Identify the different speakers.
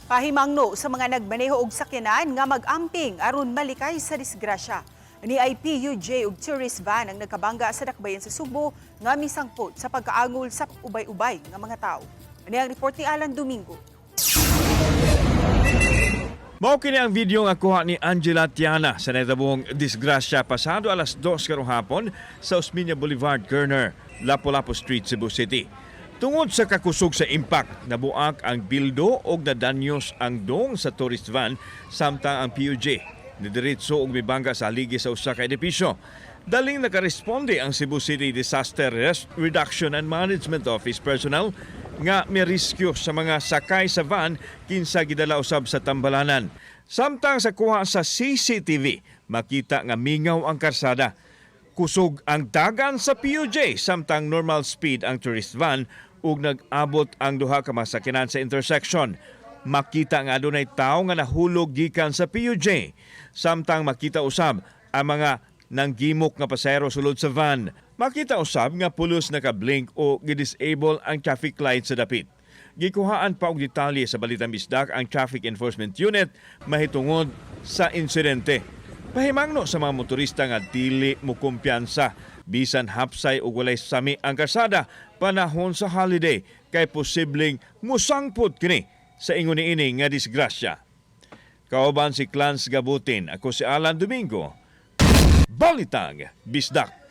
Speaker 1: Pahimangno sa mga nagmaneho og sakyanan nga mag-amping aron malikay sa disgrasya. Ni ay PUJ ug tourist van ang nagkabangga sa dakbayan sa Sugbo nga misangpot sa pagkaangol sa ubay-ubay nga mga tao. Ani ang report ni Alan Domingo.
Speaker 2: Mao kini ang video nga kuha ni Angela Tiana sa nahitabong disgrasya pasado alas 2 karong hapon sa Osmeña Boulevard, Corner, Lapu-Lapu Street, Cebu City. Tungod sa kakusog sa impact, nabuak ang bildo og nadanyos ang dong sa tourist van samtang ang PUJ nidiretso og mibangga sa haligi sa usa ka edipisyo. Daling nakaresponde ang Cebu City Disaster Risk Reduction and Management Office personnel nga mirescue sa mga sakay sa van kinsa gidala usab sa tambalanan. Samtang sa kuha sa CCTV, makita nga mingaw ang karsada. Kusog ang dagan sa PUJ samtang normal speed ang tourist van ug nag-abot ang duha ka mga sakyanan sa intersection. Makita nga adunay tawo nga nahulog gikan sa PUJ. Samtang makita usab ang mga nanggimok nga pasahero sulod sa van. Makita usab nga pulos naka-blink o gi-disable ang traffic light sa dapit. Gikuhaan pa og detalye sa Balitang Bisdak ang Traffic Enforcement Unit mahitungod sa insidente. Pahimangno sa mga motorista nga dili mo kumpiyansa bisan hapsay ug walay sami ang karsada panahon sa holiday kay posibleng musangpot kini sa ingon niini nga disgrasya. Kauban si Clans Gabutin, ako si Alan Domingo. Balitang Bisdak.